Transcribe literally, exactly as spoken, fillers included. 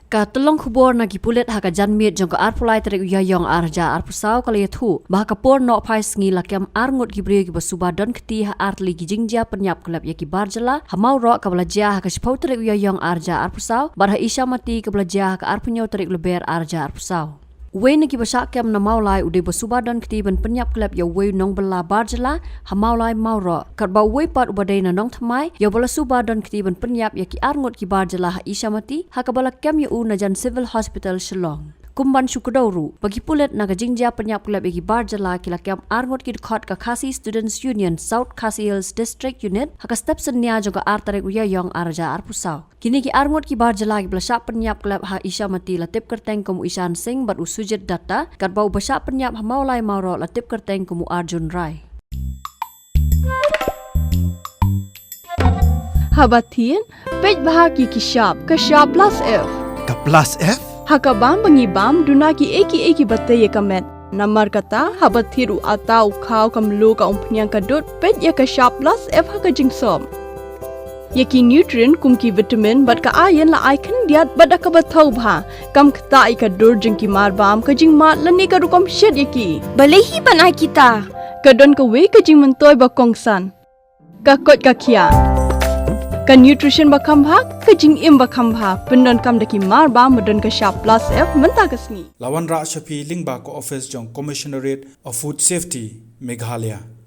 Ka tyllong khubor na ki pulit ha ka janmiet jong ka arphew lai tarik u Ïaïong ar hajar arphew saw ka la ïathuh ba ha ka por nohphai sngi la kem arngut ki briew kiba suba don kti ha artylli ki jingjia pynïap klep ïa ki bar jylla ha Mawroh kaba la jia ha ka shiphew tarik u Ïaïong ar hajar arphew saw bad ha Ishamati kaba la jia ha ka arphew hynñiew tarik u Lber ar hajar arphew saw. Uwei na kiba shah kem na Mawlai u dei ba suba don kti ban pynïap klep ïa uwei u nongbylla bar jylla ha Mawlai Mawroh, katba uwei pat uba dei na Nongthymmai ïa uba la suba don kti ban pynïap ïa ki arngut ki bar jylla ha Ishamati ha kaba la kem ïa u na jan Civil Hospital Shillong. Kum ban shu kdew ruh ba ki pulit na ka jingjia pynïap klep ïa ki bar jylla ki la kem arngut ki dkhot ka Khasi Students Union South Khasi Hills District Unit ha ka step synñia jong ka ar tarik u Ïaïong ar hajar arphew saw. Kine ki arngut ki bar jylla kiba la shah pynïap klep ha Ishamati la tip kyrteng kum u Ishan Singh bad u Sujit Datta, katba uba shah pynïap ha Mawlai Mawroh la tip kyrteng kum u Arjun Rai. Haba thied, peit bha ki ki shap, ka shap plus F. Ka plus F? Ha ka bam ba ngi bam, duna ki ei ki ei kiba tei ïa ka met. Namar kata, haba thied u atta u khaw ka mluh ka umphniang ka dud, peit ïa ka shap plus F ha ka jingsop. Ïa ki nutrient kum ki vitamin bad ka iron la ai khyndiat bad da kaba thaw bha. Kam ktah ïa ka dur jong ki mar bam, ka jingmad lane ka rukom shet ïa ki. Balei hi ban ai kita? Ka don kawei ka jingmyntoi ba kongsan. Ka koit ka khiah. Ka nutrition ba kham bha, ka jingim ba kham bha. Pyndonkam da ki mar bam ba don ka shap plus F mynta ka sngi. La wanrah sha phi lyngba ka office jong Commissionerate of Food Safety, Meghalaya.